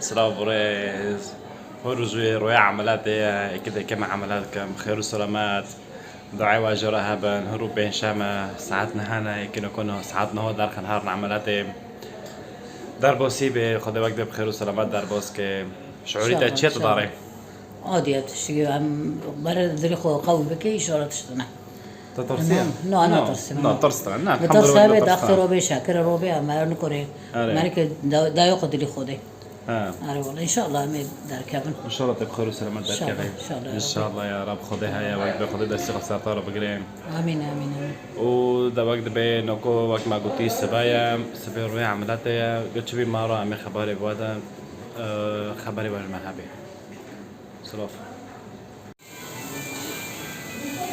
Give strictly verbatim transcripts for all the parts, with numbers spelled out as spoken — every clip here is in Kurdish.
Silav birêz. Hûr jî rûyê emelatê ye, êkê dê kêm emelat kim, xêr û selamet. Duayê we jê re hebin, hûr û pêncşeme, saet nehane, êkê nokon saet neho derxin herin emelatê. Derbasî bê, Xwedê wek dê bi xêr û selamet derbas ke. Şiûrî te çi ye tu darê? Adiye tiştî em ber dilê xwe qewî bike, înşallah tiştine. Te tirsiye? Na, na, na, na tirsim, na, na. Tirs te, na, Bi elhamdulillah, tirs hebe, na, tirs te. Daxtê robe, şekere robe, em er nikore. Erê. Merike da-, dayoqe dilê Xwedê. Ha. Erê wala, înşallah em ê derkevin. Înşallah te bi xêr û selamet derkeve. Înşallah, înşallah. Înşallah ya Rab, Xwedê heye, wek dibê Xwedê destê xwe ser te re bigire. Amîn, amîn, amîn. Û de wek dibê noko wek me gotî sibe ye, sibê rûyê emelatê ye, got çi bî ma re em ê xeberê bi we de, e, xeberê we ji me hebê. Silav.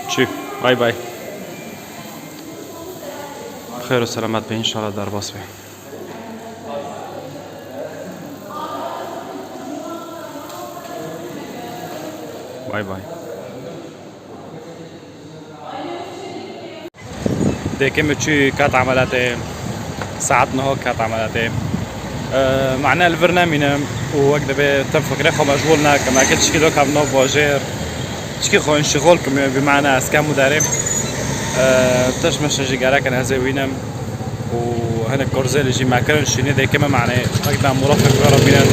Çi? Bay bay. Xêr û selamet be, înşallah derbas be. Bay bay. Dêkê min çû kat emelatê, saet neho kat emelatê. E, mane li vir nemînim û wek dibê tim fikrê xwe meşgûl nakim. Eke tişkî doka bi nav bajêr, tişkî xwe înşixol kim, bi mane ez kem û derê. E, tişt mişt jî gerek in ez ê wînim. û hinek kurzê li jî me kirin şînê dêkê min, mane wek da murafik ve re bînin.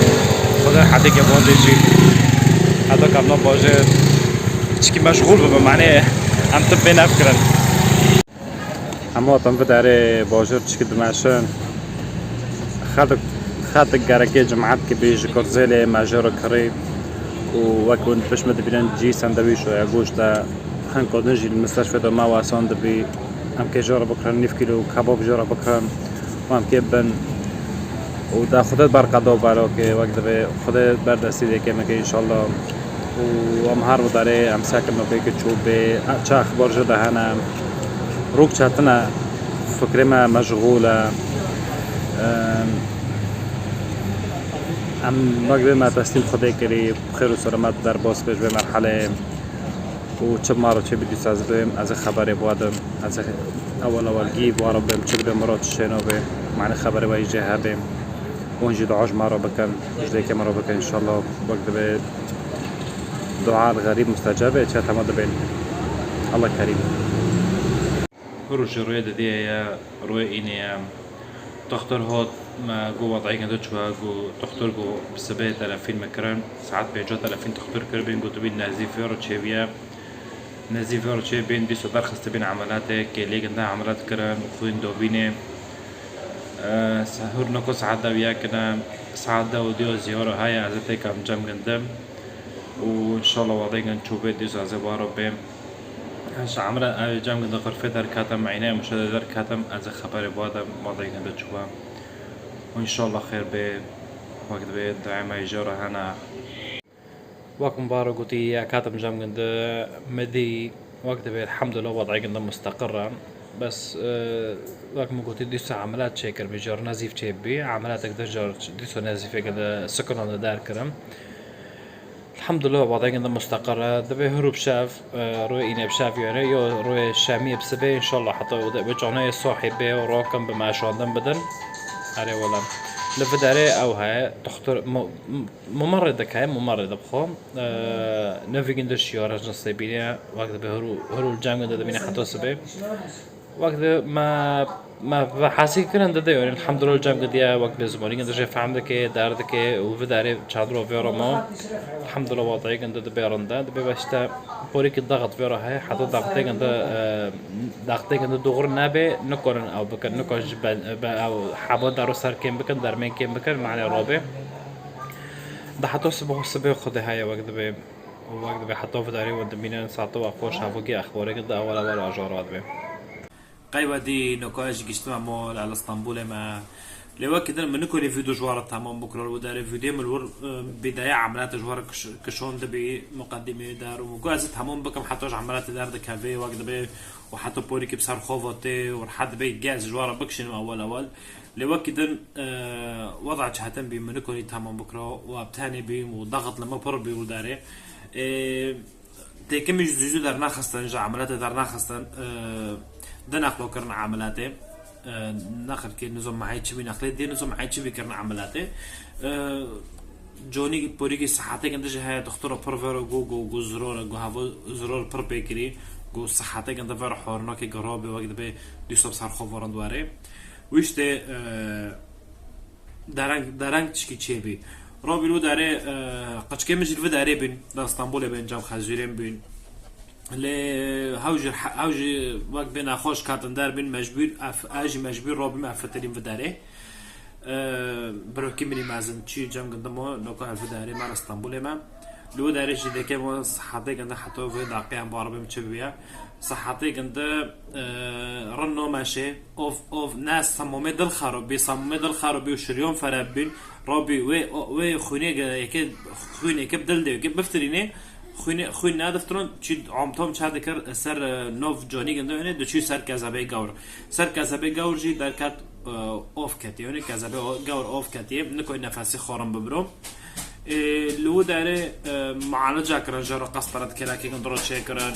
Xwedê hetê ke van dê jî heta kevna bajêr çikî meşxûl bibe, mane em tim pê nefikirin. Hema tim vidarê bajêr çikî dimeşin. Xetik, xetik gerekê cimat ki bê ji kurzê lê me jê re kirî û wek hûn pişt min dibînin cî sendewîş û ya goşt de hin ku din jî li misteshfê de me wesan dibî. Em kê jê re bikirin, nîv kîlo kebab jê re bikirin û em kê bin û da Xwedê berqeda û belokê wek divê Xwedê berdestî dê kê me ke înşallah. Û em her widarê em sekin me pê ke çû bê, çi exbar jê de hene. Rûk çetin e, fikrê me meşxûl e. Em, em wek divê me teslîm Xwedê kirî, xêr û selamet derbas be ji vê merheleyê. û çi bi me re çêbî dîsa ez bêm, ez ê xeberê bi we dim. Ez ê ewel ewel gî bi we re bêm, çi dibê min re çi çêno bê. Mane xeberê we yî jê hebê. Hûn jî dua ji me re bikin. Ji dêkê min re bikin înşallah. Wek dibê dua li xerîb mustecab e, çi hema dibên. Allah kerîm. Roj rê didiye ye, rê înê ye. Doktor hot, me got, wedayê ginde çi ye? Got, doktor got, bi sibê telefîn me kirin, saet pênca telefîn doktor kiribîn, gotibîn nezîf vê re çêbîye. Nezîf vê re çêbîn, dîsa derxistibîn emelatê, kê lê ginde emelat kirin û xwîn dobînê. E, sehûr noko saet dew yek ne, saet dew û diyo ziyara heye, ez ê têkam cem gindim. Û înşallah wedayê ginde çû bê, dîsa ez ê waro bêm. Ez ji emre, ev cem ginde xurfê derketim, eynê muşede derketim, ez ê xeberê bi we de, wedayê ginde çû be. Û înşallah xêr bê, wek dibê duayê me jê re hene. Wek min baro gotî, ez ketim cem ginde, min dî, wek dibê, elhamdulillah, wedayê ginde musteqir e. Bes, e, wek min gotî, dîsa emelat çêkir bî, car nezîf çêbî, emelatek din car dîsa nezîfê ginde sikunan de derkirim. Elhamdulillah, wedayê ginde musteqir e. Dibê hûr û bi şev, e, rûyê înê bi şev yone, yo rûyê şemiyê bi sibê, înşallah heta wê, wê canê sohî bê û rakin bi meşandin bidin. Erê wele. Li vê derê ew heye, doktor, mu-, mu-, mumerrîdek heye, mumerrîd bi xwe. E, nevî gindiş ya rejnistê bîne, wek dibê hûr û, hûr û cem ginde dibîne heta sibê. Wek di me, me bi hesî kirin dide, yanî elhamdulillah cem gidiye, wek bi zimanî ginde jê fehm dike, derdike û vê derê çadir û vê re ma. Elhamdulillah, wadayê ginde dibe rinde, dibe be işte porîkî daxit vê re heye, heta daxitê ginde, e, daxitê ginde doğru nebe, nikonin ew bikin, nikonin ji be, be ew heba daro ser kêm bikin, dermên kêm bikin, mane robe. Da heta sibê, sibê Xwedê heye wek dibe. Û wek dibe heta vê derê hûn dimînin, saete we xweş, hevokê exbarê ginde ewel ewel ajar ve dibe. Qey we dî, noka ez jî giştime mol, ez li Stenbolê me. Lê wekî din min nikorî vîdyo ji we re temam bikiro, li wê derê vîdyoyê min li wir, e, bîdaya emelata ji we re kiş-, kişandibî, muqedîmê der û min got ez ê temam bikim, heta ji emelata derdikevê, wek dibe û heta porîkî bi ser xwe ve tê û rehet dibe, geh ez ji we re bikişînim ewel ewel. Lê wekî din, e, weda çi hetin bî, min nikorî temam bikira û ev tenê bîm û daxit li min pir bî û derê. E, têkê min ji zû zû dernaxistin, ji emelatê dernaxistin, e, di neqlo kirin emelatê. E, neqil kê nizam mehê çi bî neqlê, dê nizam mehê çi bî kirin emelatê. E, Conî porîkî sihetê ginde jî heye, doktora pir vero got, got, got ziror e, got heva ziror pir pê kirî, got sihetê ginde vero horinakê girabe, wek dibe dîsa bi ser xwe varin dwarê. Wî işte, e, dereng, dereng tişkî çêbî. Rabî li wî derê, e, qeçkê min jî li vî derê bîn, da Stenbolê bên, cem xezûrên bîn. Lê hew jî, hew jî wek bê nexweş katin der bîn, mecbûr, ez jî mecbûr rabîm, ez fitilîm vî derê. E, birokî min î mezin çî cem gindimo, noka ev vî derê me re Stenbolê me. Li wî derê jî deke me sihetê ginde heta vê daqiyan bar bim çi bibiye. Sihetê ginde, e, rin nameşê, ov, ov ne samomê dil xerabî, samomê dil xerabî û şiriyon fere bîn. Rabî wê, wê xwînê ge-, yekê xwîn yekê bi dil de yekê biftirînê, xwînê, xwîn nediftirin, çî amtom çar dikir ser, e, nov canî ginde, yani diçû ser kezebê gawr. Ser kezebê gawr jî derket, e, of ketiye, yani kezebê o-, gawr of ketiye, nikoy nefesî xorin bibiro. E, li wî derê, e, mualaca kirin, jero qestara kelekê ginde ro çêkirin,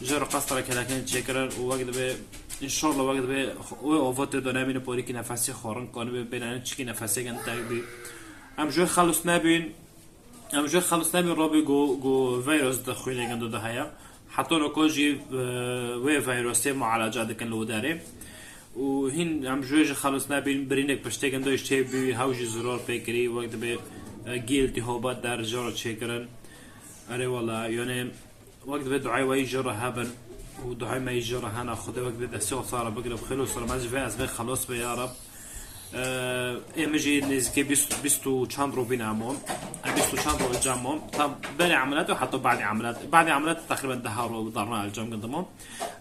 jero qestara kelekê çêkirin û wek dibe, înşallah wek dibe, wê ova tê de nemîne porîkî nefesî xorin, kanibê bênane çikî nefesê ginde bî. Em ji wê xelos nebîn, em ji wê xelos nebîn, Rabî got, got vîrus di xwînê ginde de heye. Heta noko jî, e, wê vîrusê mualaca dikin li wî derê. Û hîn em ji wê jî xelos nebîn, birînek piştê ginde jî çêbî, hew jî ziror pê kirî, wek dibe, e, gîl tî hobat der jero çêkirin. Erê wela, yani, wek dibe duayê we jî jero hebin û duayê me jî jero hene, Xwedê wek dibe destê xwe sara bigire, bi xêr û selamet ji vê ezmê xelos be ya Rab. Ê min jî nêzîkê bîst, bîst û çend rojî bîne emo. Ê bîst û çend rojî cem o. Ta berê emeliyat û heta badê emeliyat. Badê emeliyat teqrîben deh roj darna el cem gindimo.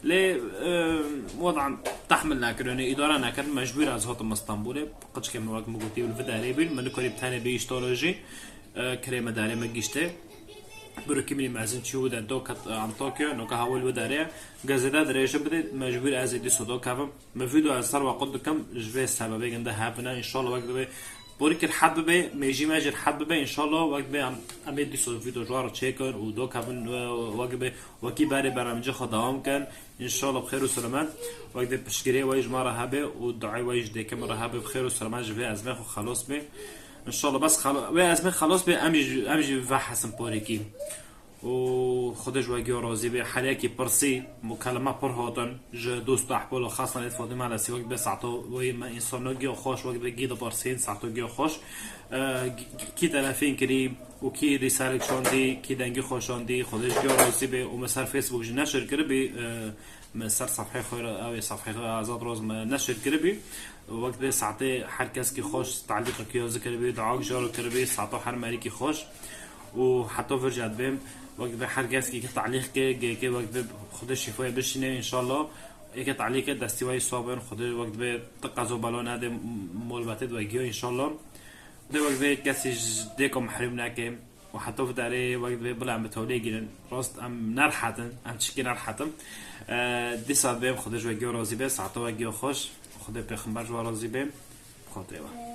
Lê, e, wedan tehmil nekir, yani îdare nekir. Mecbûr ez hatim Stenbolê. Qeçkê min wek min gotî li vî derê bîn. Min nikarî bi tenê bê îştara jî, e, kirê me derê me giştê. Birokî min î mezin çî wî de do ket, e, Antakya, noka hewl wî derê. Gezede dirêjin bide, mecbûr ez ê dîsa do kevim. Min vîdeo ez ser we qut dikim, ji vê sebebê ginde hebine, înşallah wek dibe porîkî rihet bibe, mêjî me jî rihet bibe, înşallah wek dibe em, em ê dîsa vîdeo ji we re çêkin û do kevin, e, wek dibe wekî berê beremcê xwe dewam kin. Înşallah bi xêr û selamet. Wek dibe piştgirê we ji me re hebe û duayê we ji dêkê min re hebe, bi xêr û selamet ji vê ezmê xwe xelos be. Înşallah bes xelo-, wê ezmê xelos be, em jî, em jî vehesin porîkî. û Xwedê ji we giyo razî be. Her yekî pirsî, mukeleme pir hatin ji dost û ehbal û xasan êd Fadîme Lesî wek bê saeto wê me însan no giyo xweş wek bê gî dipirsîn saeto giyo xweş. E, kî telefîn kirî û kî rîselik şandî, kî dengî xwe şandî, Xwedê ji giyo razî be û me ser Facebook jî neşir kiribî, e, me ser sefhê xwe re, ew ê sefhê xwe Azad Roz me neşir kiribî. Wek bê saetê her kes kî xweş talîqek yo zikiribî, duak jaro kiribî, saeto her merîkî xweş. û heta vir jî dibêm, wek dibe her kes ki talîq ke, gê ke wek dibe Xwedê şîfayê bişîne, înşallah. Ê ke talîq ke destî wayî sabin, Xwedê wek dibe ti qezo bela nede, molbetê dibe giyo, înşallah. Xwedê wek dibe kesî ji dêko mehrûm neke. Û heta vir derê wek dibe bila em bi tewlê girin. Rast em nerhetin, em çikî nerhetin. E, dîsa dibêm Xwedê ji we giyo razî be, saeta we giyo xweş. Xwedê pêxember ji we razî be. Xatirê we.